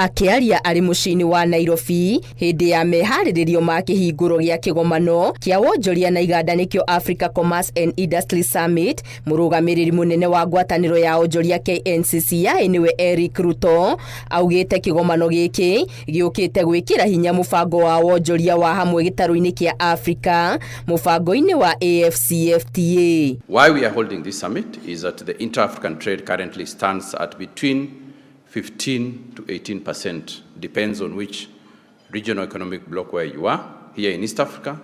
Akĩaria arĩ mũciĩ-inĩ wa Nairobi hĩndĩ ya meharĩrĩrio ma kĩhingũro gĩa kĩgomano kĩa wonjoria na iganda nĩkĩo Africa Commerce and Industry Summit, mũrũgamĩrĩri mũnene wa ngwatanĩro ya onjoria KNCCI nĩwe Eric Ruto augĩte kĩgomano gĩkĩ gĩũkĩte gwĩkĩra hinya mũbango wa wonjoria wa hamwe gĩtarũ-inĩ kĩa Africa mũbango-inĩ wa AfCFTA. Why we are holding this summit is that the inter-African trade currently stands at between 15 to 18%, depends on which regional economic bloc where you are. Here in East Africa,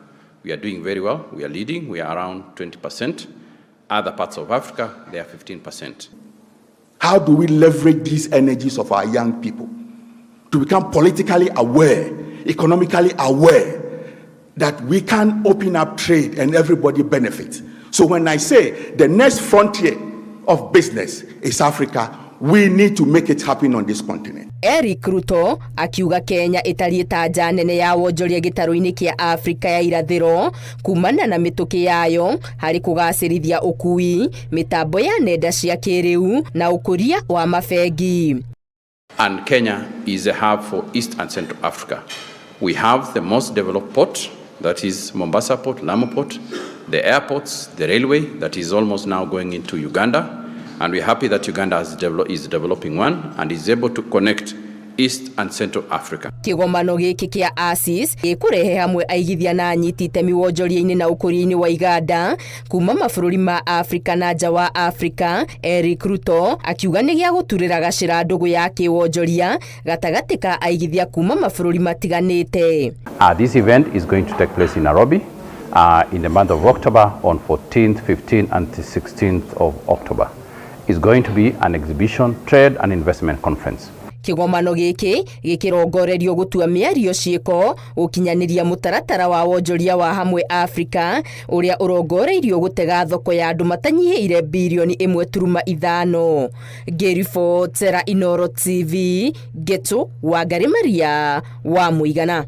we are doing very well. We are leading. We are around 20%. Other parts of Africa, they are 15%. How do we leverage these energies of our young people to become politically aware, economically aware that we can open up trade and everybody benefits? So when I say the next frontier of business is Africa, we need to make it happen on this continent. Eric Ruto akiuga Kenya ĩtariĩ ta nja nene ya wonjoria gĩtarũ-inĩ kĩa Afrika ya irathĩro kumana na mĩtũkĩ yayo harĩ kũgacĩrithia ũkui, mĩtambo ya nenda cia kĩrĩu na ũkũria wa mabengi. And Kenya is a hub for East and Central Africa. We have the most developed port, that is Mombasa Port, Lamu Port, the airports, the railway that is almost now going into Uganda. And we're happy that Uganda is developing one and is able to connect East and Central Africa. Kĩgomano gĩkĩ kĩa ACIS gĩkũrehe hamwe aigithia na anyiti itemi wonjoria-inĩ na ũkũria-inĩ wa iganda kuma mabũrũri ma Afrika na nja wa Afrika. Eric Ruto akiuga nĩ gĩa gũturĩra gacĩra ndũgũ ya kĩwonjoria gatagatĩ ka aigithia kuma mabũrũri matiganĩte. This event is going to take place in Nairobi in the month of October on 14th, 15th and 16th of October. It's going to be an exhibition, trade and investment conference. Kĩgomano gĩkĩ gĩkĩrongorerio gũtua mĩario ciĩko gũkinyanĩria mũtaratara wa wonjoria wa hamwe Afrika ũrĩa ũrongoreirio gũtega thoko ya andũ matanyihĩire 1.5 birioni. Ngĩribotera Inooro TV, Ngetu Wangari Maria wa Mũigana.